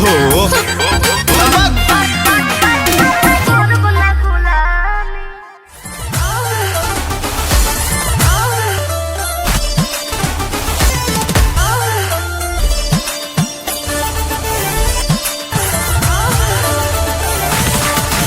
हो।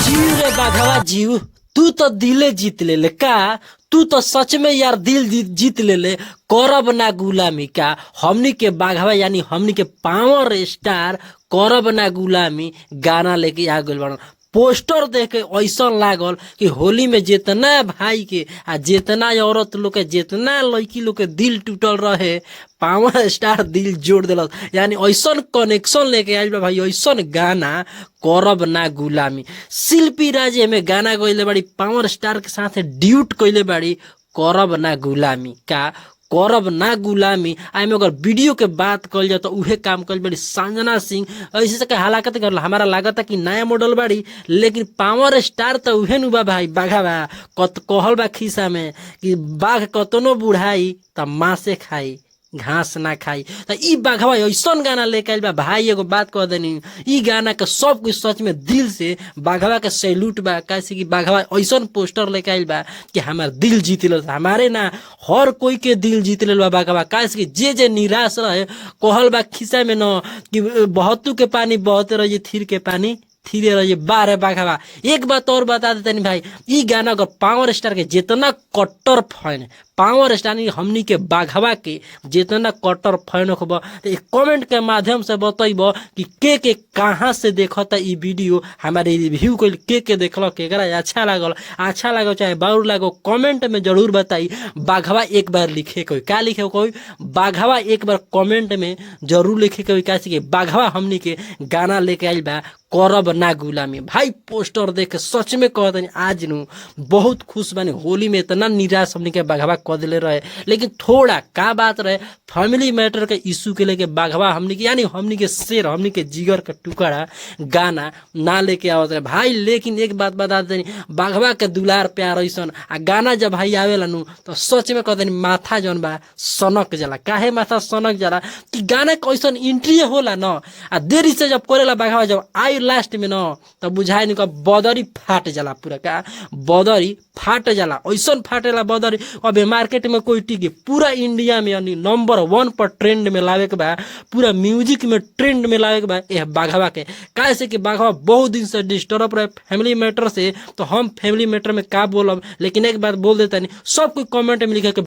जीव रे बाघवा जीव, तू तो दिले जीत ले ले का। तू तो सच में यार दिल जीत जीत ले ले। करब ना गुलामी का हमनी के बाघवा यानी हमनी के पावर स्टार करब ना गुलामी गाना लेके आ गइल बाड़न। पोस्टर देख के ऐसा लागल कि होली में जितना भाई के आ जितना औरत लोग के जितना लड़की लोग के दिल टूटल रहे, पावर स्टार दिल जोड़ दिलस। यानी ऐसन कनेक्शन लेके आइल बा भाई, ऐसन गाना करब ना गुलामी। शिल्पी राज में गाना गइले बाड़ी, पावर स्टार के साथ ड्यूट कइले बाड़ी करब ना गुलामी का, करब ना गुलामी। आ एमे अगर वीडियो के बात कल जाए तो उहे काम कल बाड़ी संजना सिंह। ऐसे से हालाकत कर हमारा लागत है कि नया मॉडल बाड़ी, लेकिन पावर स्टार तो उहे नु बा भाई। बाघा बा कत कहल बा खिसा में कि बाघ कतनो बुढ़ाई त मासे खाई घास ना खाई। त ई बाघवा ऐसन गाना लेके आइल बा भाई। एगो बात कह देनी, ई गाना के सब कुछ सच में दिल से बाघवा के सैल्यूट बा। कैसे कि बाघवा ऐसन पोस्टर लेके आइल बा कि हमार दिल जीत लेल, हमारे ना हर कोई के दिल जीत लेल बा बाघवा। कैसे कि जे जे निराश रहे, कहल बा खिसा में न कि बहतू के पानी बहते रहिए, थिर के पानी धीरे रहिए। बारह बाघवा एक बात और बता देते नहीं भाई, ई गाना अगर पावर स्टार के जितना कट्टर फैन, पावर स्टार यानी हमनी के बाघवा के जितना कट्टर फैन होखब तो एक कमेंट के माध्यम से बतैब कि के के कहाँ से देखता ई वीडियो, हमारे रिव्यू कइल के के देखल, केकरा अच्छा लागल, अच्छा लागल चाहे बाउर लागल, कमेंट में जरूर बताई। बाघवा एक बार लिखे कोई का लिखे कोई बाघवा एक बार कमेंट में जरूर लिखे कोई का कि बाघवा हमनी के गाना लेके आइल बा करब ना गुलामी। भाई पोस्टर देख के सच में कहत हनी आज नु बहुत खुश बानी। होली में इतना निराश हमनी के बाघवा कह दिले रहे, लेकिन थोड़ा का बात रहे फैमिली मैटर के इशू के लेके बाघवा हमनी के यानी हमनी के शेर हमनी के जिगर के टुकड़ा गाना ना लेके आवत रहे भाई। लेकिन एक बात बता देनी, बाघवा के दुलार प्यार ऐसन आ गाना जब भाई आवेला नु तो सच में कह देनी माथा जौन बा सनक जाला। काहे माथा सनक जाला कि गाना के ऐसन एंट्री होला न, आ देरी से जब करेला बाघवा जब आई लास्ट में न तब बुझाए नहीं बदरी फाट जाला, पूरा का बदरी फाट जाला, ऐसन फाटेला बदरी। अब मार्केट में कोई टिके पूरा इंडिया में यानी नंबर 1 पर ट्रेंड में लावे के बा, पूरा म्यूजिक में ट्रेंड में लावे के बा यह बाघवा के। काहे से कि बाघवा बहुत दिन से डिस्टर्ब रहे फैमिली मैटर से, तो हम फैमिली मैटर में का बोलब, लेकिन एक बात बोल देता नहीं, सब कोई कमेंट में लिखे के